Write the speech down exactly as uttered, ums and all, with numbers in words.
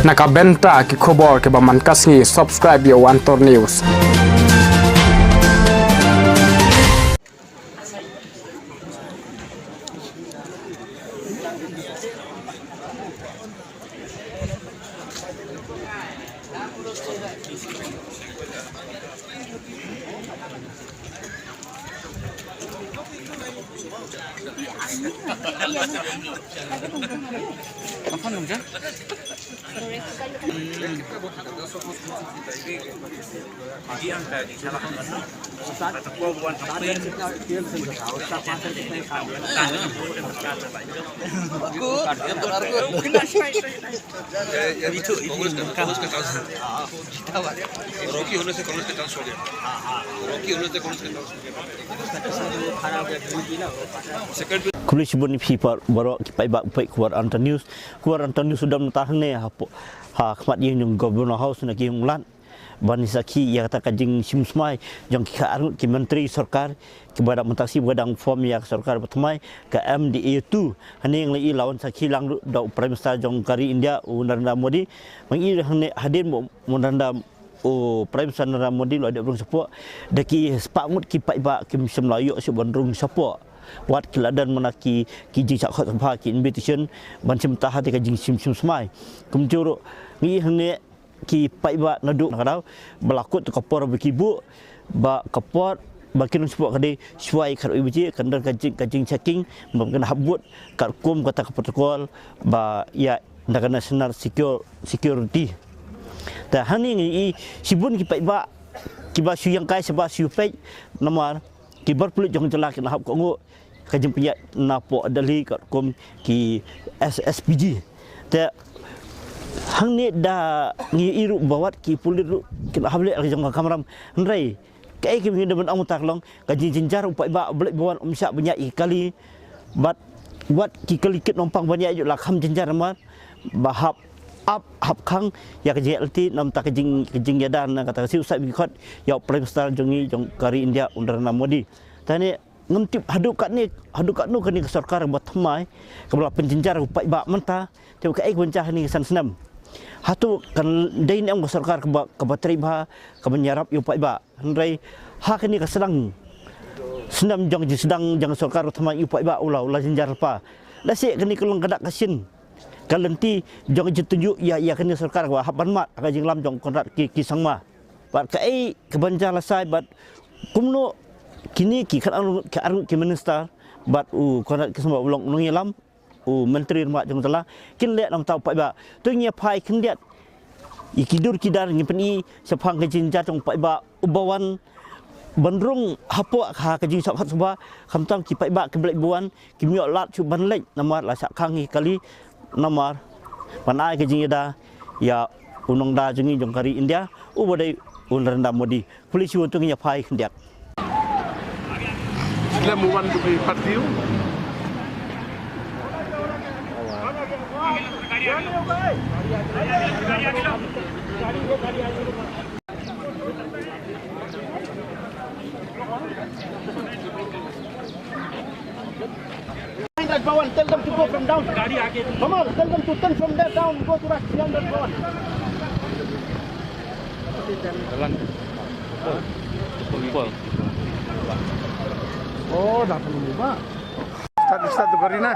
Na ka bynta ki khubor kiba man ka sngi, subscribe ïa u Antor News. रॉकी होने से कांग्रेस का चांस हो गया। रॉकी होने से कांग्रेस का चांस हो गया। Khublei shibun ïa phi para baroh ki paidbah peit khubor Antor News. Khubor Antor News u dam na tang hangne hapoh, ha khmat ïing jong Governor House na ki ïing lad, ban ïa sakhi ïa kata ka jingshim smai jong ki khatar ngut ki myntri sorkar kiba dang mynta shi ba dang form ïa ka sorkar ba thymmai, ka M D A two. Hangne ngi la ïohi la wan sakhi lang ruh da u Prime Minister jong ka ri India, u Narendra Modi. Ba ngi ïohi hangne hadien ba u Narendra, u Prime Minister Narendra Modi u la dep rung shapoh, da ki spah ngut ki paidbah kim shym la ïoh shuh ban rung shapoh. Wat ki la don mynta ki, ki jingshah khot sngewbha, ki invitation ban shim, ha kata ka jingshim, shim smai. Kumjuh ruh ngi ïohi hangne ki paidbah naduh na ka daw ba la kut ka por ba ki buh, ba ka por ba kin rung shapoh ka dei shwa ïa khatwei baje, kan don ka jing, ka jingchecking, ba kin hap bud katkum kata ka protocol ba ïa na ka National Secure, Security. Te hangne ngi ïohi shibun ki paidbah kiba shu ïeng kai, shu ba shu peit, namar ki bor pulit jong ka jylla ki la hap kohnguh ka jingpynïaid napoh Delhi katkum ki S S P G. Te hangne da ngi ïohi ruh ba wat ki pulit ruh ki la hap leh ka jong ka kamram. Hynrei kaei kaba ngi dei ban ong mynta ka long ka jingjynjar u paidbah u Blei ba wan um shah ban ïaid ïa ki kali. Bad wat ki kali kit nongpang ban ïaid ruh la kham jynjar namar ba hap ap hap khang ïa ka jingïaid lynti namar kata ka jing, ka jingïada na kata ka suicide ba ki khot ïa u Prime Minister jong ngi jong ka ri India, u Narendra Modi. Te hangne ngam tip haduh katne, haduh katno kane ka sorkar ba thymmai kaba la pynjynjar u paidbah mynta, te kaei kaba jia hangne ka san snem. Hato kan dei ne em ka sorkar kaba, kaba trei bha, kaba ïarap ïa u paidbah. Hynrei ha kane ka sdang snem jong jingsdang jong ka sorkar ba thymmai, u paidbah u la, u la jynjar lypa. Lehse kane ka long ka dak ka shin ka lynti jong ka jingtynjuh ïa, ïa kane ka sorkar kaba hap ban mad ha ka jingïalam jong u Conrad K, K Sangma. Bad kaei kaban jia lashai bad kumno kine ki khatar, khatar ki minister bad u Conrad K Sangma uba long u nongïalam, u Myntri Rangbah jong ka jylla, kin leh namar u paidbah. To ngin ïa phai khyndiat ïa ki dur ki dar, ngin pyni shaphang ka jingjia jong u paidbah uba wan ban rung hapoh ha ka jingshah khot sngewbha, khamtam ki paidbah ki Blei ba wan kim ïoh lad shuh ban leit namar la shah khang ïa ki kali namar ban ai ka jingïada ïa u nongda jong ngi jong ka ri India uba dei u Narendra Modi. Khublei shibun, to ngin ïa phai khyndiat. Sila muwan tu ki partiu. Raj Bhawan, tell them to go from down. Come on, tell them to turn from there down, go to Raj, behind Raj Bhawan. Jalan. Oh, dah perlu ni, Pak. Start, start tu gari na.